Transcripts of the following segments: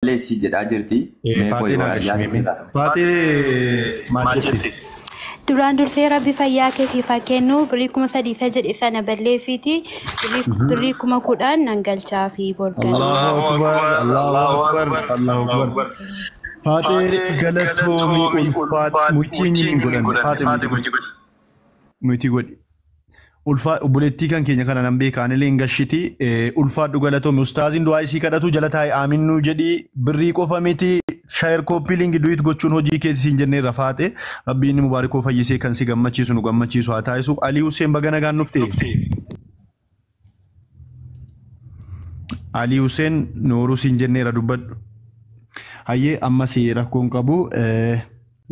Balleessi jedhaa jirti. Mee Faatee qoy naa waa gashi yaada meeme. sirraa. Faatee maal jetti? Duraan dursee rabbi fayyaa kee siif haa kennu birrii 3000 isa jedhe sana balleessiiti birrii 10,000 nan galchaa fi borgan. Allahu akbar, Allahu akbar, Allahu akbar. Faatee galatoomii ulfaat muytii hin godhan. Faatee muytii godhi. Muytii godhi. Ulfaa obboleettii kan keenya kana nan beeka anillee hin gashiti. Ulfaadhu galatoomi. Ustaaziin du'aa isii kadhatu jala taa'e aamin nuu jedhi birrii qofa miti share copy link duit gochuun hojii keeti siin jenneerra faate. Rabbiin inni mubaarikoo fayyisee kan si gammachiisu nu gammachiisu haa taasisu. Alii Hussein baga nagaan dhufte. Alii Hussein nooruu siin jenneerra dubbadhu. Hayyee ammas rakkoon qabu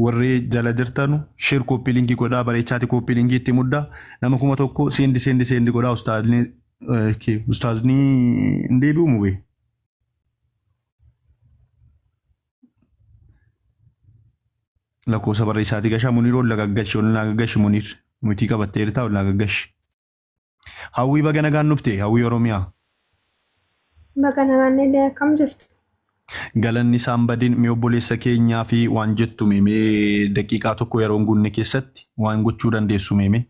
warri jala jirtanu share copy link godhaa bareechaati copy link itti mudda nama 1000 seendi seendi seendi godhaa ustaazni ustaazni hin deebi'u mubee. Lakkoofsa barreessaatii gashaa Muniir ol lagaggashi ol lagaggashi Muniir mutii qabattee jirtaa ol lagaggashi. Hawwii baga nagaan dhufte hawwii Oromiyaa. Baga nagaan illee akkam jirtu? Galanni isaan badin mee obboleessa keenyaa fi waan jettu mee daqiiqaa tokko yeroo hin guunne keessatti waan gochuu dandeessu mee.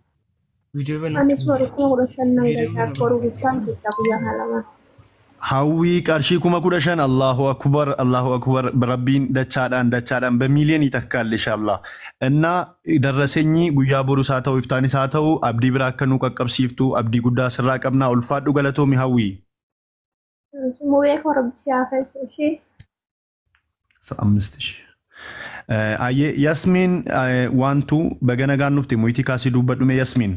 Anis warri 15,000 nan galchaaf boruu biftaan keessaa guyyaa kana lamaan. Hawwii qarshii 15,000 Allahu akbar Allahu akbar rabbiin dachaadhaan dachaadhaan በሚሊዮን ይተካል ኢንሻአላህ እና ደረሰኝ guyyaa borus haa ta'u iftaanis haa ta'u abdii biraa akka nu qaqqabsiiftu abdii guddaa sirraa qabna ulfaadhu galatoomi hawwii. Mubee koo rabbi si haa fayyisu ishee. 5000. Ayyee Yasmiin waantu baga nagaan dhufte muyitii kaasii dubbadhu mee Yasmiin.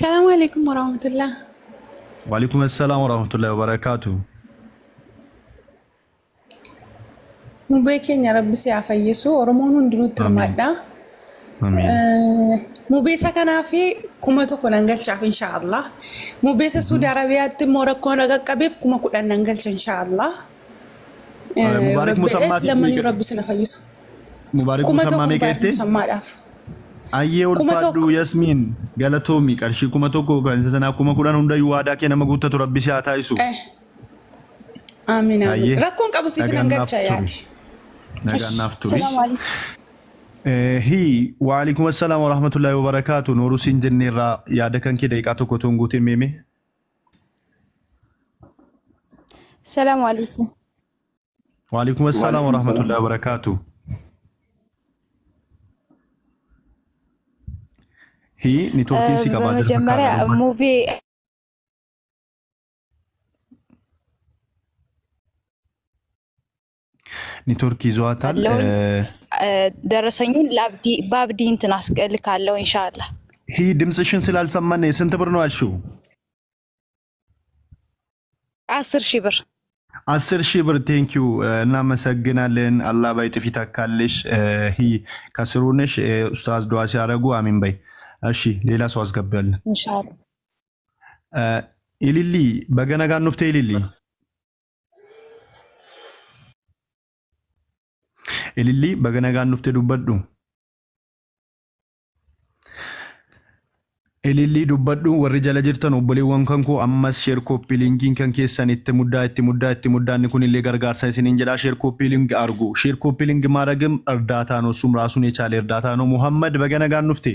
Salaamu alaikum warahmatullah. Waalaikum assalaam warahmatullahi wabarakaatu. Mubee keenya rabbi si haa fayyisu. Oromoon hundinuutti hirmaadha. Amiin. Mubee isa kanaaf 1000 nan galchaaf inshaallah. Mubee isa Suudi Arabiyaatti immoo rakkoon qaqqabeef 10,000 nan galcha inshaallah. Mubaarik Musammaatiif Lammanuu meeqa? rabbi si na fayyisu. Mubaarik Kuma Musammaa tokko meeqa Mubaarik jettee? Musammaadhaaf. Ayyee Kuma ulfaadhu tokko. Yasmiin galatoomi qarshii 1000 kan isa sanaa 10,000 hundayyuu waadaa kee nama guuttatu rabbi si haa taasisu. Amiin amiin. Ayyee Rakkoon qabu siif nagaan nan naaf galcha turi. yaati. Nagaan naaf turi. Salaamu alaikum. Hi waalaikum assalaam warahmatullahi wabarakaatu nooruu siin jenneerraa yaada kan kee daqiiqaa tokko otoo hin guutin meeme. Salaamu alaikum. Waalaikum assalaam warahmatullahi wabarakaatu. Hi niitoorkiin si qabaa jira በመጀመሪያ fakkaata dubbadhu. ሙቤ Niitoorkii ይዟታል። አለውኝ ደረሰኙን ለአብዲ በአብዲ እንትን አስልካለሁ ኢንሻአላህ። ሂ ድምፅሽን ስላልሰማን ስንት ብር ነው ያልሽው? 10,000 ብር። 10,000 ብር ቴንክ ዩ እናመሰግናለን። አላህ ባይጥፍ ይተካልሽ። ሂ ከስሩ ነሽ። ኡስታዝ ዱዓ ሲያደርጉ አሚን በይ። እሺ ሌላ ሰው አስገባለን። ኢንሻአላህ። ኢሊሊ በገነጋን ኑፍቴ ኢሊሊ ኢሊሊ በገነጋን ኑፍቴ ዱበዱ Ilillii dubbadhu warri jala jirtan obboleewwan kan koo ammas share copy linkiin kan keessan itti muddaa itti muddaa itti muddaa inni kun illee gargaarsa isiniin jedha share copy link argu share copy link ማድረግም እርዳታ ነው። እሱም ራሱን የቻለ እርዳታ ነው። ሙሐመድ በገነጋን ኑፍቴ።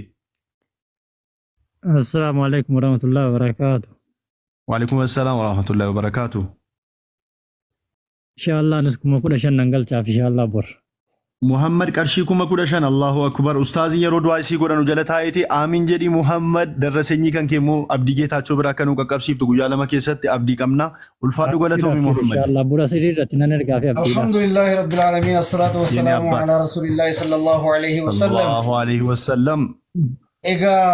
አሰላሙ አለይኩም ወረህመቱላሂ ወበረካቱ። ወአለይኩም ሰላም ወራህመቱላሂ ወበረካቱ። ኢንሻአላህ anis 15,000 nan galchaaf inshaallah bor. Muhammad qarshii 15,000 Allahu akbar ustaaziin yeroo du'aa isii godhanu jala taa'eeti aamin jedhi Muhammad darrasenyii kan keemmoo abdii geetaachoo biraa akka nu qaqqabsiiftu guyyaa lama keessatti abdii qabna ulfaadhu galatoomi Muhammad. Inshaallah bura sirii irratti nan ergaa fi abdiidhaaf. الحمد لله رب العالمين الصلاة የኔ والسلام አባት على رسول الله صلى الله عليه وسلم ሰለላሁ ዐለይሂ ወሰለም። Egaa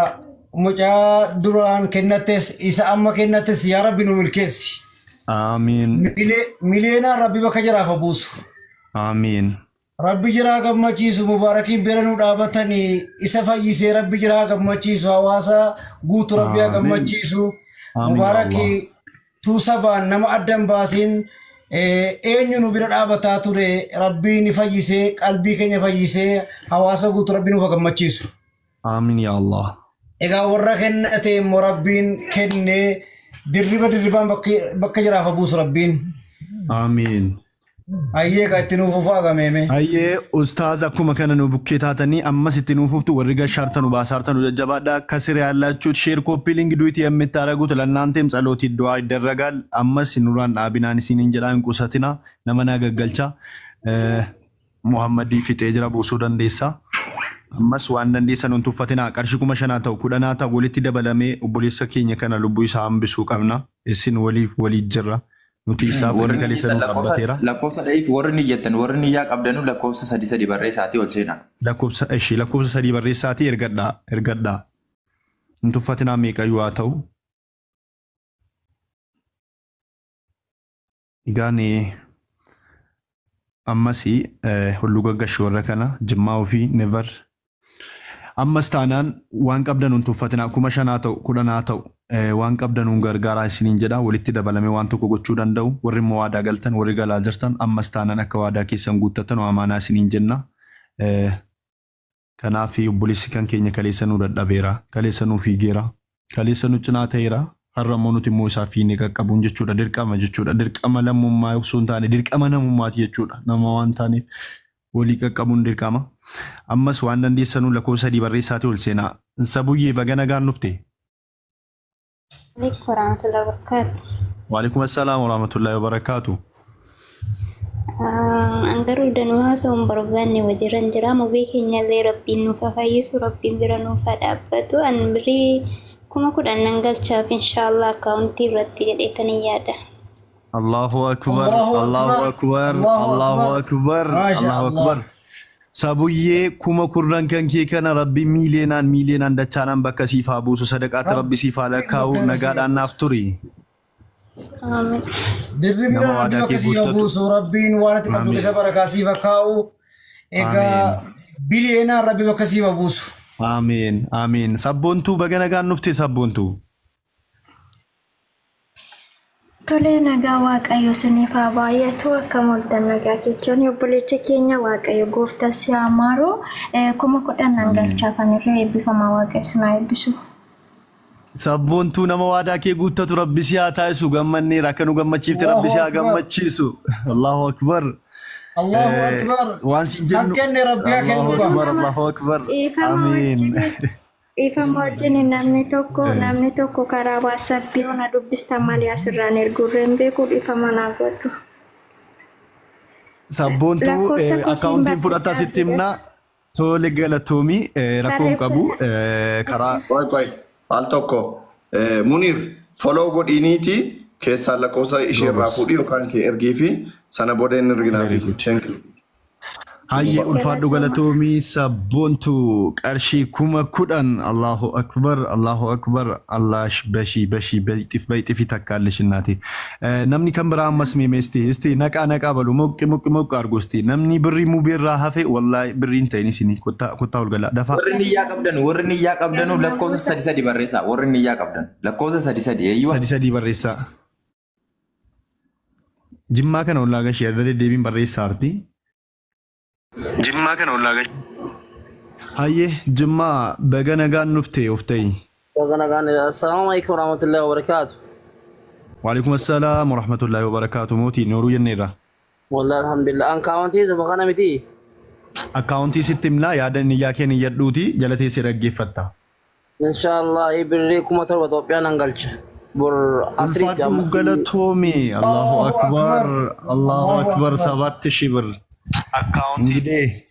mucaa duraan kennattes isa amma kennattes yaa rabbi nu milkeessi. Aamiin. Miliyeenaan rabbi bakka jiraaf haa buusu. Aamiin. Rabbi jiraa gammachiisu mubaarakiin bira nu dhaabatanii isa fayyisee rabbi jiraa gammachiisu hawaasa guutu rabbi haa Aamiin. gammachiisu. Aamiin yaa Mubaarakii Allah. tuusabaan nama addan baasiin eenyu nu bira dhaabataa ture rabbii ni fayyisee qalbii keenya fayyisee hawaasa guutu rabbi nuuf haa gammachiisu. Aamiin yaa Allah. Egaa warra kennate immoo rabbiin kennee Dirriba dirribaan bakka jiraaf buusu Rabbiin. Amiin. Ayyee ka itti nuuf ufaa gameeme. Ayyee ustaaz akkuma kana nu bukkee taatanii ammas itti nuuf uftu warri gashaartanu baasaartanu jajjabaadha ከስር ያላችሁት ሼር ኮፒ ሊንክ ዱት የምታደርጉት ለእናንተም ጸሎት ዱዓ ይደረጋል። ammas nurraan dhaabinaan isiniin jedhaa hin qusatina nama naa gaggalcha Muhammadii fixee jira buusuu dandeessa. Ammas waan dandeessan hin tuffatina qarshii 5,000 ta'u 10 ta'u walitti dabalamee obboleessa keenya kana lubbuu isaa hambisuu qabna. Isin waliif waliif jirra. Nuti isaaf warri kaleessa nu dhaabbateera. Lakkoofsa dha'iif warri niyyattan warri niyyaa qabdanu lakkoofsa 3 3 barreessaatii ol seenaa. Lakkoofsa ishee lakkoofsa 3 barreessaatii ergadhaa ergadhaa. Hin tuffatinaa meeqayyuu haa ta'u. Egaan ammas hulluu gaggashuu warra kana jimmaa ofii never. Ammas taanaan waan qabdan hin tuffatinaa 5,000 ta'u 10 ta'u waan qabdanuun gargaaraa isiniin jedha walitti dabalamee waan tokko gochuu danda'u warri immoo waadaa galtan warri galaa jirtan ammas taanaan akka waadaa keessan guuttatan amaanaa isiniin jenna. Kanaaf obboleessi kan keenya kaleessa nu dadhabeera kaleessa nu fiigeera kaleessa nu cinaa ta'eera har'a immoo nuti immoo isaa fiinnee qaqqabuun jechuudha dirqama jechuudha dirqama lammummaa osoo hin taane dirqama namummaati jechuudha nama waan taaneef walii qaqqabuun dirqama. Ammas waan dandeessanuu lakkoofsa 3 barreessaatii ol seenaa. Sabuyyee baga nagaan dhufte. عليكم ورحمة الله وبركاته. وعليكم السلام ورحمة الله وبركاته. An garuu danuu haasa'uun barbaanne wajiran jira. Mubee keenyallee Rabbiin nuuf haa fayyisu, Rabbiin bira nuuf haa dhaabbatu. An birrii 10,000 nan galchaaf inshaallah akkaawuntii irratti jedheetanii yaada. Allahu akbar, Allahu akbar, Allahu akbar, Allahu akbar. Sabuyyee 10,000 kan kee kana Rabbi miileenaan miileenaan dachaanaan bakka siif haa buusu sadaqaatti Rabbi siif haa lakkaa'u nagaadhaan naaf turi. Amiin. Dirribni Nama Rabbi waadaa bakka kee siif haa guuttatu. buusu Rabbiin waan ati qabdu Amiin. keessa barakaa siif haa kaa'u. Egaa biliyeenaan Rabbi bakka siif haa buusu. Amiin. Amiin. Sabboontuu baga nagaan dhufte sabboontuu. Tolee nagaa Waaqayyo isiniif haa baay'atu akka mooltan nagaa jechuun obboleecha keenya Waaqayyo gooftaa si haa maaru 10,000 nan galchaafan irra eebbifamaa Waaqayyo isin haa eebbisu. Sabboontuu nama waadaa kee guuttatu Rabbi si haa taasisu gammanneera akka nu gammachiifte Rabbi si haa Allahu akbar. gammachiisu. Allahu akbar. Allahu akbar. Waan siin Kan jennu kenne Rabbi haa kennu Allahu gaa. akbar Allahu akbar. Dhiifama Amiin. wajjin dhiifama wajjin namni tokko karaa waasappii na dubbista malee asirraan erguurra hin beeku dhiifama naa godhu. Sabboontuu Lakkoofsa koo siin akkaawuntiin fudhataa barreessaa sitti himna tole galatoomii rakkoo hin qabu karaa Qoy qoy al tokko Munir follow godhiiniiti keessaa lakkoofsa ishee irraa fuudhi yookaan kee ergii fi sana booda inni erginaafi. Thank you. Hayyee ulfaadhu galatoomii sabboontuu qarshii 10,000 Allahu akbar Allahu akbar Allah bashii bashii bayxif bayxifi takkaallish innaati. Namni kan biraa ammas meemesti isti naqaa naqaa balu moqqi moqqi moqqi argusti namni birrii mubeerraa hafe wallaahi birrii hin ta'in isinii kottaa kottaa ol galaa dafaa. Warri niyyaa qabdan warri niyyaa qabdanu lakkoofsa 3 3 barreessaa warri niyyaa qabdan lakkoofsa 3 3 eeyyuu. 3 3 barreessaa. Jimmaa kana ollaa gashee irra deddeebiin barreessaa arti. Jimmaa kana ollaa gashee. Hayyee Jimmaa baga nagaan dhufte of ta'i. Assalamu alaikum warahmatullahi wabarakatuh. Waalaikum assalaam warahmatullahi wabarakatuh mootii nooruu jenneerra. Wallahi alhamdulillah. An kaawwantii zuba kana miti. Akkaawuntii sitti himnaa yaada niyyaa kee niyyadhuuti jala teessee dhaggeeffatta. Inshallah birrii 7,000 Itoophiyaan nan galcha. Bor asriitti Ulfaadhu amma. galatoomi. Allahu Allahu akbar. akbar. Allahu Allahu akbar akbar. 7,000 birr. Akkaawuntii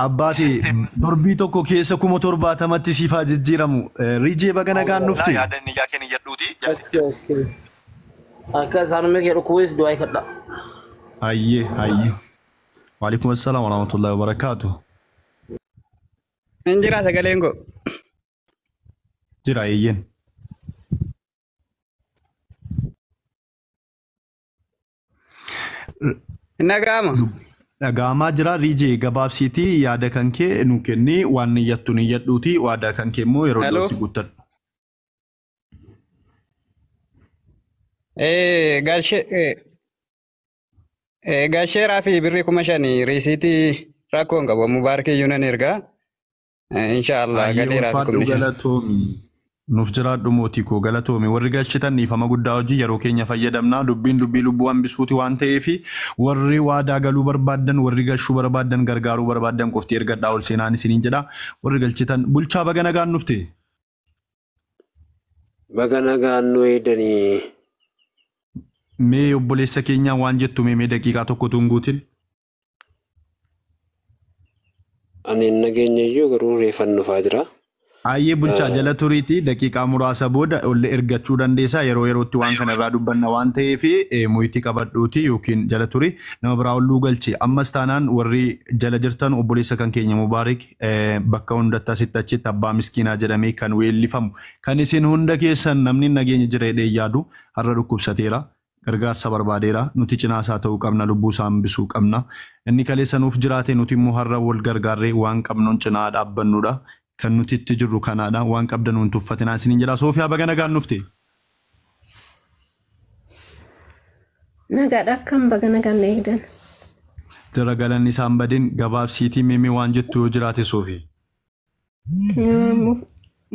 Abbaati torbii tokko keessa 70,000tti siif haa jijjiiramu. Rijee baga nagaan dhufte. Okay, okay. Akka isaanuma kee dhukkubees du'aa kadha. Hayyee hayyee. Waalaikum assalaam warahmatullahi wabarakaatuh. Hin jira sagaleen koo. Jira eeyyeen. Nagaama. Dhaga'amaa jira Rijee gabaabsiitii yaada kan kee nu kenni waan niyyattu niyyadhuuti waadaa kan kee immoo yeroo Hello. dhiyootti guuttadhu. Galcheeraa fi birrii 5,000 riisiitii rakkoo hin qabu. Mubaarakiyyuu nan ergaa. Inshaallah Hayyee galeeraa fi ulfaadhu 5,000. galatoomi. Nuuf jiraadhu mootii koo galatoomi. Warri galchitan dhiifama guddaa hojii yeroo keenya fayyadamna. Dubbiin dubbii lubbuu hambisuuti waan ta'eef warri waadaa galuu barbaaddan, warri galchuu barbaaddan, gargaaruu barbaaddan qofti ergadhaa ol seenaan isiniin jedha. Warri galchitan bulchaa baga nagaan dhufte. Baga nagaan nu eedanii. Mee obboleessa keenyaa waan jettu mee daqiiqaa tokko tuun guutin. Ani nageenya iyyuu garuu reeffan dhufaa jira. Ayyee bulchaa jala turiitii daqiiqaa muraasa booda ol ergachuu dandeessaa yeroo yerootti waan kana irraa dubbanna waan ta'eef mo'itii qabadhuuti yookiin jala turi nama biraa olluu galchi. Ammas taanaan warri jala jirtan obboleessa kan keenya Mubaarik bakka hundatti asitti achitti abbaa miskiinaa jedhamee kan weellifamu kan isin hunda keessan namni nageenya jira jedhee yaadu har'a dhukkubsateera. Gargaarsa barbaadeera nuti cinaa isaa ta'uu qabna lubbuu isaa hambisuu qabna inni kaleessa nuuf jiraate nuti immoo har'a wal gargaarree waan qabnuun cinaa dhaabbannudha kan nuti itti jirru kanaadha waan qabdan nuun tuffatinaa isiniin jedha. Soofiyaa baga nagaan dhufte. Nagaadha akkam baga nagaan eegdan. Jara galanni isaan badin gabaabsiitii meemee waan jettu yoo jiraate Soofii.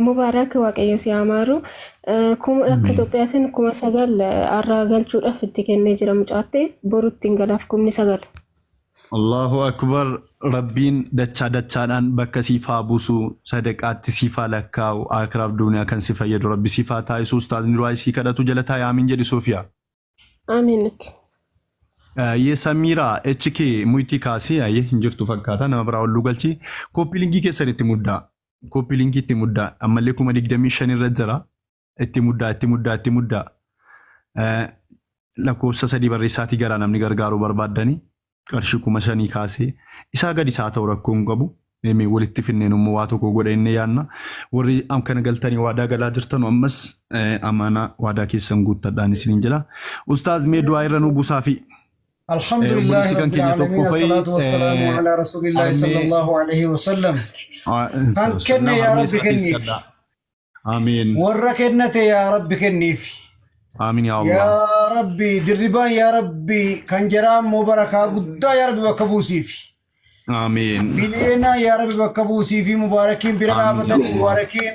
Mubaarak Waaqayyo si amaaru akka Itoophiyaatiin 9,000 har'aa galchuudhaaf itti kennee jira mucaatte borutti hin galaaf 9,000. Allahu akbar Rabbiin dachaa dachaadhaan bakka siif haa buusu sadaqaatti siif haa lakkaa'u akiraaf duniyaa kan si fayyadu Rabbi siif haa taasisu ustaazni du'aa isii kadhatu jala taa'e amiin jedhi Soofiyaa. Amiin. Yee Samiraa HK muyitii kaasee ayyee hin jirtu fakkaata nama biraa olluu galchi copy linkii keessan itti muddaa. Copy linkii itti muddaa ammallee 25,000 irra jira itti muddaa itti muddaa itti muddaa lakkoofsa 3 barreessaatii garaa namni gargaaruu barbaaddanii qarshii 5,000 kaasee isaa gadi isaa ta'u rakkoo hin qabu meemee walitti finneen immoo waa tokko godha inni yaanna warri kana galtanii waadaa galaa jirtan ammas amaanaa waadaa keessan guuttadhaan isiniin jedha. Ustaaz mee du'aa irra nu buusaa fi Alhamdulillah Rabbil Alamin Assalatu wassalamu ala Rasulillahi sallallahu alaihi wasallam. Kan kenne yaa Rabbi kenniif. Amiin. Warra kennate yaa Rabbi kenniif. Amiin yaa Allah. Yaa Rabbi dirribaan yaa Rabbi kan jiraa immoo barakaa guddaa yaa Rabbi bakka buusiif. Amiin. Biliyoonaa yaa Rabbi bakka buusiifi mubaarakiin bira dhaabatan mubaarakiin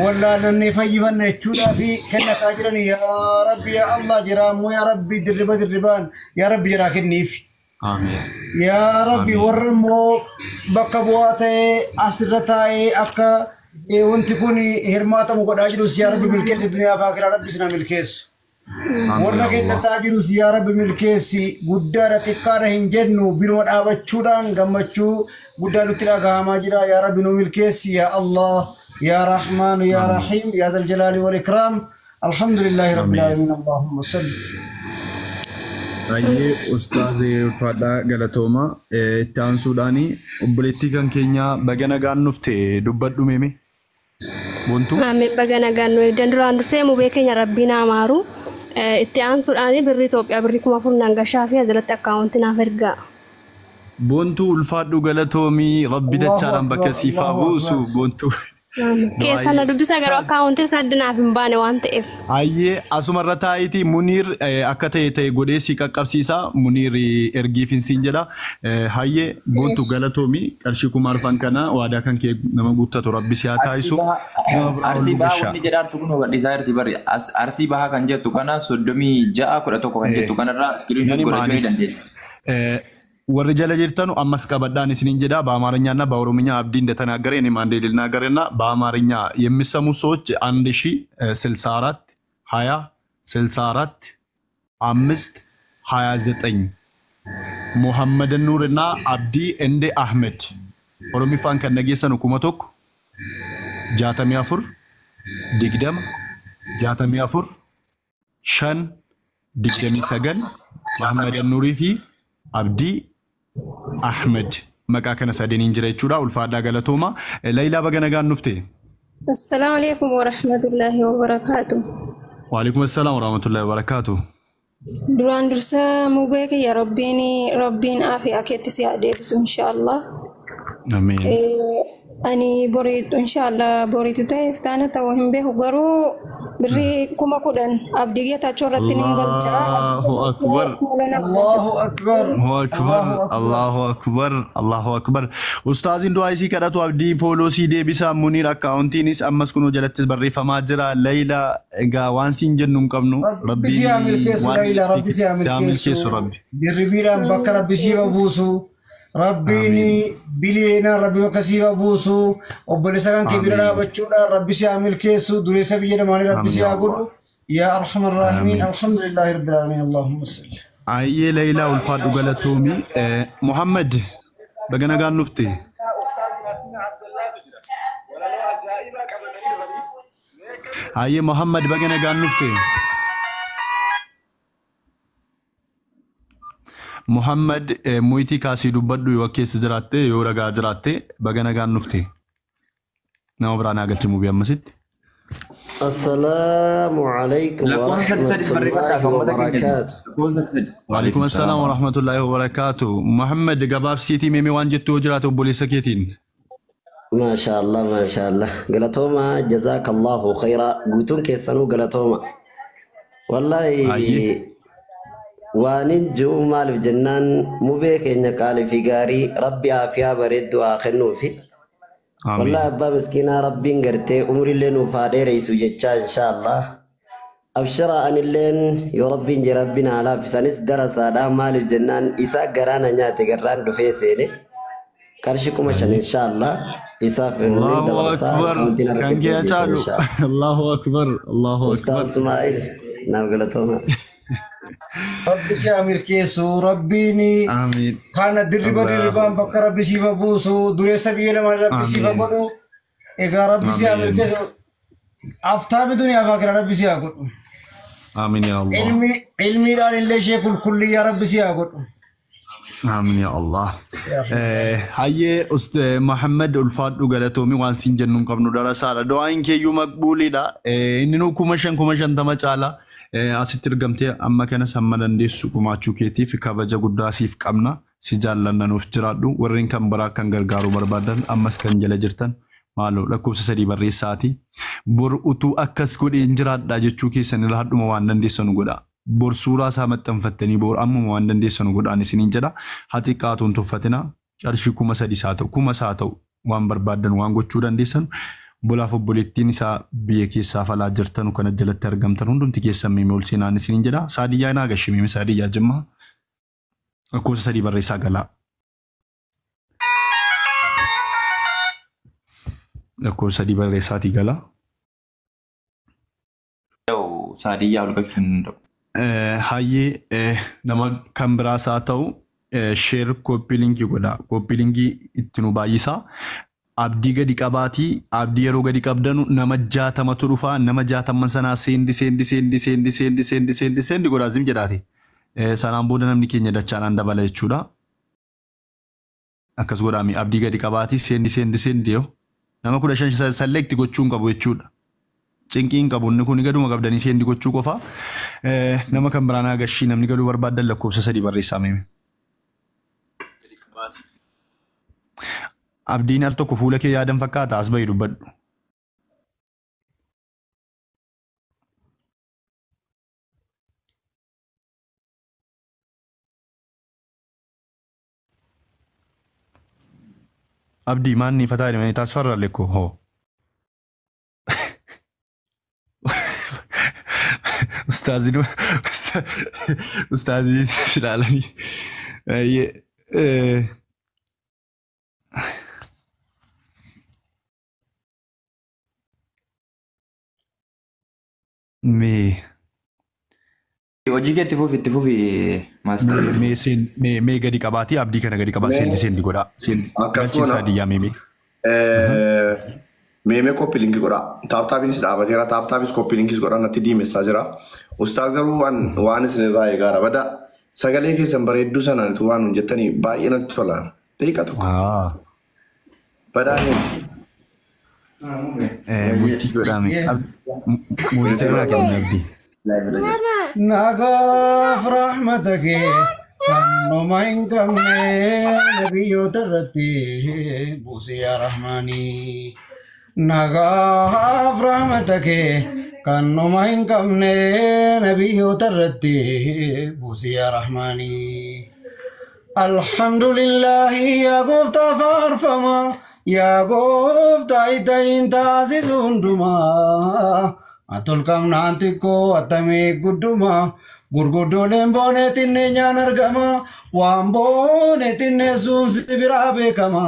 wallaalonni fayyifanna jechuudhaa fi kennataa jiran yaa Rabbi yaa Allah jiraa immoo yaa Rabbi dirriba dirribaan yaa Rabbi jiraa kenniif. Amiin. Yaa Rabbi warra immoo bakka bu'aa ta'ee asirra taa'ee akka wanti kun hirmaatamu godhaa jirus yaa Rabbi milkeessi duniyaa fi akiraa Rabbi sina milkeessu. Warra kennataa jirus yaa Rabbi milkeessi guddaadha xiqqaadha hin jennu biruma dhaabachuudhaan gammachuu guddaa nutti dhagahamaa jira yaa Rabbi nu milkeessi yaa Allah yaa Rahmaan yaa Rahiim yaa Zal Jalaali wal Ikraam alhamdulillahi Rabbil Aalamiin Allahumma salli. Baay'ee ustaazee ulfaadhaa galatooma itti aansuudhaan obboleettii kan keenya baga nagaan dhufte dubbadhu meeme. Bontu. Amiin baga nagaan nu eegdan duraan dursee mubee keenya Rabbiin amaaru itti aansuudhaan birrii Itoophiyaa birrii 4,000 nan gashaa fi asirratti akkaawuntii naaf ergaa. Bontu ulfaadhu galatoomii Rabbi dachaadhaan bakka siif haa buusu bontu. Keessa na dubbisa garuu akkaawuntii saddi naaf hin baane waan ta'eef. Ayyee asumarra taa'itii Muniir akka ta'e ta'e godhee si qaqqabsiisa Muniir ergiif hin siin jedha. Hayyee bontu galatoomii qarshii 4,000 kana waadaa kan kee nama guuttatu Rabbi si haa taa'isu. Arsii bahaa wanni jedhaartu kun gadhiisaa jirti bari arsii bahaa kan jettu kana 36 11 kan jettu kanarraa iskiriinshoot godhachuu ni dandeessa. Warri jala jirtanu ammas qabadhaan isiniin jedha በአማርኛና በኦሮምኛ አብዲ እንደተናገረ እኔም አንዴ ልናገርና በአማርኛ የሚሰሙ ሰዎች 1064 20 64 5 29 ሙሐመድ ኑርና አብዲ እንደ አህመድ ኦሮሚፋን ከነጌሰኑ 1000 64 20 64 5 29 ሙሐመድ ኑሪ ፊ አብዲ Ahmed maqaa kana sadeeniin jira jechuudha. Ulfaadhaa galatooma. Laylaa baga nagaan dhufte. Assalaamu alaikum warahmatullaahi wabarakaatu. Waalaikum assalaam warahmatullaahi wabarakaatu. Duraan dursa mubee kiyya Rabbiin aafiyaa keetti si haa deebisu inshaallah. Amiin. Ani boriitu inshaallah boriitu ta'eef taana ta'uu hin beeku garuu birrii 10,000 abdii geetaachoo irratti nin galcha. Allahu Akbar. Allahu Akbar. Allahu Akbar. Allahu Akbar. Allahu Akbar. Ustaaziin du'aa isii kadhatu abdiin follow sii deebisaa Muniir akkaawuntiinis ammas kunoo jalattis barreeffamaa jira. Layla egaa waan siin jennu hin qabnu. Rabbi si haa milkeessu Layla, Rabbi si haa si haa milkeessu milkeessu. Rabbi. Dirribiidhaan bakka Rabbi siif buusu. Rabbiin biliyeenaan Rabbi bakka siif buusu. Obboleessa kan kee bira Amiin. dhaabachuudhaan Rabbi si haa milkeessu. Dureessa biyya lamaanii Rabbi Amiin si yaa haa Allah. godhu. Yaa arhamar raahimiin. Amiin. Alhamdulillahi rabbil aalamiin. Allahumma salli. Ayyee Layla ulfaadhu galatoomi. Muhammad baga nagaan dhufte. Ayyee Muhammad baga nagaan dhufte. Muhammad muyitii kaasii dubbadhu yoo keessa jiraatte yoo ragaa jiraatte baga nagaan dhufte. Nama biraa naa galchi mubii ammasitti. السلام عليكم Lakkoofsa ورحمة 3 barreeffadhaa الله kan uummata keenya. وبركاته. Lakkoofsa 3. Waalaikum assalaam wa rahmatullahi wa barakaatu. Muhammad gabaabsiitii meemee waan jettu yoo jiraate obboleessa keetiin. ما شاء الله ما شاء الله قلتوما جزاك الله خيرا قوتون كيسانو قلتوما والله Ayyee. waanin ji'u maaliif jennaan mubee keenya qaalii fi gaarii rabbi aafiyaa bareedduu haa kennuufi. Amiin. Wallahi abbaa miskiinaa rabbiin gartee umrillee nuuf haa dheereysu jechaa insha Allah. Abshira anilleen yoo rabbiin jee rabbiin haa laaffisanis darasaadhaa maaliif jennaan isaa garaana nyaate garraan dhufee seene qarshii 5,000 insha Allah isaaf inni Allahu dabarsaa Akbar. akkaawuntiin Kan harkatti kee hojjeessan caalu. insha Allah. Allahu Akbar. Allahu Akbar. Ustaaz Ismaa'il naaf galatooma. Rabbi si haa milkeessu. Rabbiin Amiin. kana dirriba Allah. dirribaan bakka Rabbi siif buusu. Dureessa biyya lamaanii Rabbi siif Amiin. godhu. Egaa Rabbi si haa Amiin. milkeessu. Aftaami duniyaa fi akiraa Rabbi si haa godhu. Amiin yaa Allah. Ilmi ilmiidhaan illee ishee qulqulliyyaa Rabbi si haa godhu. Amiin yaa Allah. Hayyee Ust Muhammad ulfaadhu galatoomi waan siin jennu hin qabnu darasaadha. Du'aan keeyyuu maqbuuliidha. Inni nu 5,000 50,000 caala. Asitti argamtee amma kanas hamma dandeessu gumaachuu keetiif kabaja guddaa siif qabna. Si jaallanna nuuf jiraadhu. Warreen kan biraa kan gargaaruu barbaadan ammas kan jala jirtan maaloo lakkoofsa 3 barreessaati. Bor utuu akkas godheen jiraadha jechuu keessan irra hadhuma waan dandeessanu godha. Bor suuraa isaa maxxanfattanii bor ammuma waan dandeessanu godhaan isiniin jedha. Haa xiqqaatuun tuffatina. Qarshii 3,000 haa ta'u 1,000 haa ta'u waan barbaaddan waan gochuu dandeessan. Bolaaf obboleettiin isaa biyya keessaa falaa jirtanu kana jalatti argamtan hundumti keessan miime ol seenaan isiniin jedha. Saadiyyaa naa gashi miime saadiyyaa jimmaa. Lakkoofsa 3 barreessaa galaa. Lakkoofsa 3 barreessaatii galaa. Saadiyyaa ol galchuu hin danda'u. Hayyee nama kan biraas haa ta'u share copy linkii godha. Copy linkii itti nu baay'isaa. Abdii gadi qabaatii abdii yeroo gadi qabdanu nama 60tu dhufaa nama 60 sanaa send send send send send send send send godhaa zim jedhaati. Sanaan booda namni keenya dachaadhaan dabala jechuudha. Akkas godhaami abdii gadi qabaatii send send send yoo nama 15 select gochuu hin qabu jechuudha. Cinqii hin qabu inni kun gaduma qabdanii send gochuu qofa. Nama kan biraan gashii namni galuu barbaadan lakkoofsa 3 barreessaa meeme. Abdiin al tokko fuula kee yaadan fakkaata as bahi dubbadhu. Abdii maanni fataa jedhamanii taasifarra lekkoo hoo. Ustaaziin ustaaziin ilaalanii. Mee Hojii kee itti fufi master. Mee seen mee mee gadi qabaatii abdii kana gadi qabaa send send godhaa. Send galchii saadiyyaa mee mee. Meemee copy linkii godhaa. Tap tapiinis dhaabateera. Tap tapis copy linkiis godhaa natti diimessaa jira. Ustaaz garuu waan isin irraa eegaara. Bada sagalee keessan bareedduu sanaan utuu waan nun jettanii baay'ee natti tola. Daqiiqaa tokko. Badaa hin. Murtii godhaame. Murtii irraa kenna abdii. Nagaaf rahmata kee kan noma hin qabne nabiyyoota irratti buusi yaa rahmaanii. Nagaaf rahmata kee kan dhuma hin qabne nabiyyoota irratti buusi yaa Rahmaanii. Alhamdulillahi yaa gooftaa faarfama yaa gooftaa ittiin taasisu hundumaa. Atolkamnaan xiqqoo attamii gudduma gurguddooleen boonee xinneenyaan argama waan boonee xinneessuun si biraa beekama.